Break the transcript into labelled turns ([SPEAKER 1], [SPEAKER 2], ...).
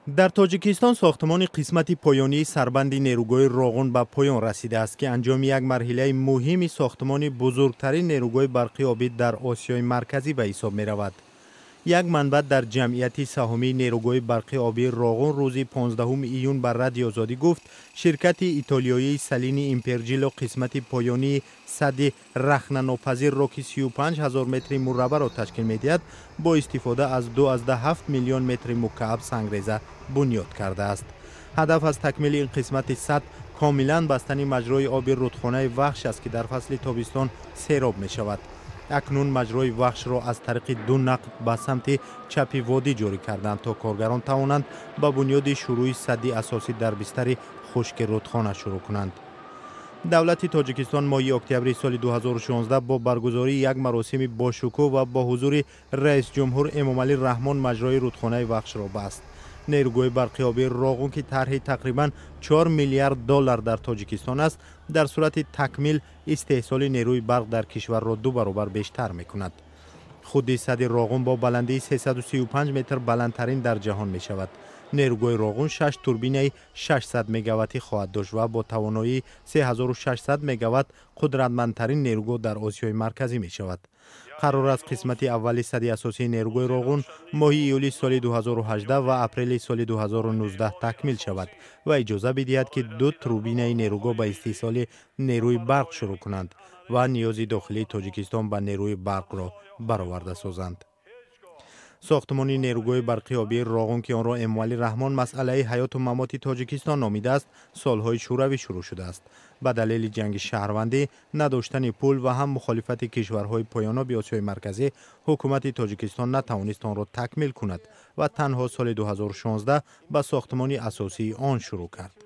[SPEAKER 1] Дар Тоҷикистон сохтмони қисмати поёнии сарбанди нерӯгоҳи Роғун ба поён расидааст, ки анҷоми як марҳилаи муҳими сохтмони бузургтарин нерӯгоҳи барқи обӣ дар Осиёи Марказӣ ба ҳисоб меравад. Як манбаъ дар ҷамъияти саҳомии нерӯгоҳи барқи обии Роғун рӯзи 15 июн ба Радиои Озодӣ гуфт, ширкати итолиёии Салини Имперҷило қисмати поёнии садди рахнанопазирро, ки 35 ҳазор метри мураббаъро ташкил медиҳад, бо истифода аз 2,7 миллион метри мукааб сангреза бунёд кардааст. Ҳадаф аз такмили ин қисмати сад комилан бастани маҷрои оби рудхонаи Вахш аст, ки дар фасли тобистон сероб мешавад. Акнун маҷрои Вахшро аз тариқи ду нақб ба самти чапи водӣ ҷорӣ карданд, то коргарон тавонанд ба бунёди шурӯи садди асосӣ дар бистари хушки рудхона шурӯъ кунанд. Давлати Тоҷикистон моҳи октябри соли 2016 бо баргузории як маросими бошукӯҳ ва бо ҳузури раисҷумҳур Эмомалӣ Раҳмон маҷрои рудхонаи Вахшро баст. Нерӯгоҳи барқи обии Роғун, ки тарҳи тақрибан 4 миллиард доллар дар Тоҷикистон аст, дар сурати такмил истеҳсоли нерӯи барқ дар кишварро ду баробар бештар мекунад. Худи садди Роғун бо баландии 335 метр баландтарин дар ҷаҳон мешавад. Нерӯгоҳи Роғун 6 турбинаи 600 мегаваттӣ хоҳад дошт ва бо тавоноии 3600 мегаватт қудратмандтарин нерӯгоҳ дар Осиёи Марказӣ мешавад. Қарор аст, қисмати аввали садди асосии нерӯгоҳи Роғун моҳи июли соли 2018 ва апрели соли 2019 такмил шавад ва иҷоза бидиҳад, ки ду турбинаи нерӯгоҳ ба истеҳсоли нерӯи барқ шурӯъ кунанд ва ниёзи дохилии Тоҷикистон ба нерӯи барқро бароварда созанд. Сохтмони нерӯгоҳи барқи обии Роғун, ки онро Эмомалӣ Раҳмон масъалаи ҳаёту мамоти Тоҷикистон номидааст, солҳои Шӯравӣ шурӯъ шудааст. Ба далели ҷанги шаҳрвандӣ, надоштани пул ва ҳам мухолифати кишварҳои поёноби Осиёи Марказӣ, ҳукумати Тоҷикистон натавонист онро такмил кунад ва танҳо соли 2016 ба сохтмони асосии он шурӯъ кард.